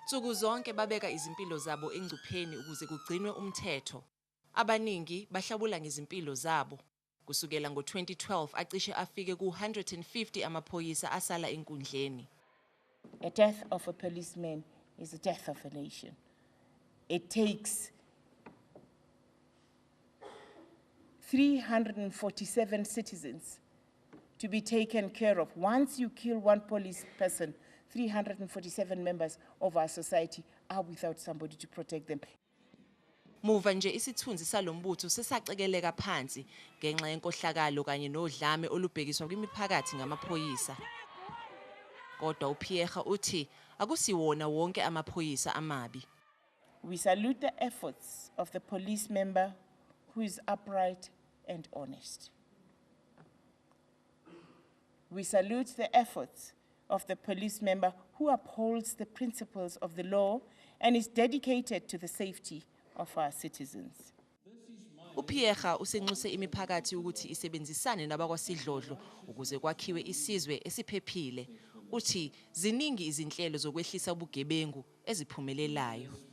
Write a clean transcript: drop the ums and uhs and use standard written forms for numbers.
Nsuku zonke babeka izimpilo zabo engcupheni ukuze kugcinwe umthetho. Abaningi bahlabula ngezimpilo zabo. Kusukela ngo-2012 acishe afike ku-150 amaphoyisa asala enkundleni. A death of a policeman is the death of a nation. It takes 347 citizens to be taken care of. Once you kill one police person, 347 members of our society are without somebody to protect them. Muva nje isithunzi salombutho sesacekeleka phansi ngenxa yenkohlakalo kanye nodlame olubhekiswa kwimiphakathi ngamaphoyisa. Kodwa uPhiyega uthi akusiwona wonke amaphoyisa amabi. We salute the efforts of the police member who is upright and honest. We salute the efforts of the police member who upholds the principles of the law and is dedicated to the safety of our citizens. UPhiyega usenxuse imiphakathi ukuthi isebenzisane nabakwasidlodlo ukuze kwakhiwe isizwe esiphephile. Uthi ziningi izinhlelo zokwehlisa ubugebengu eziphumelelayo.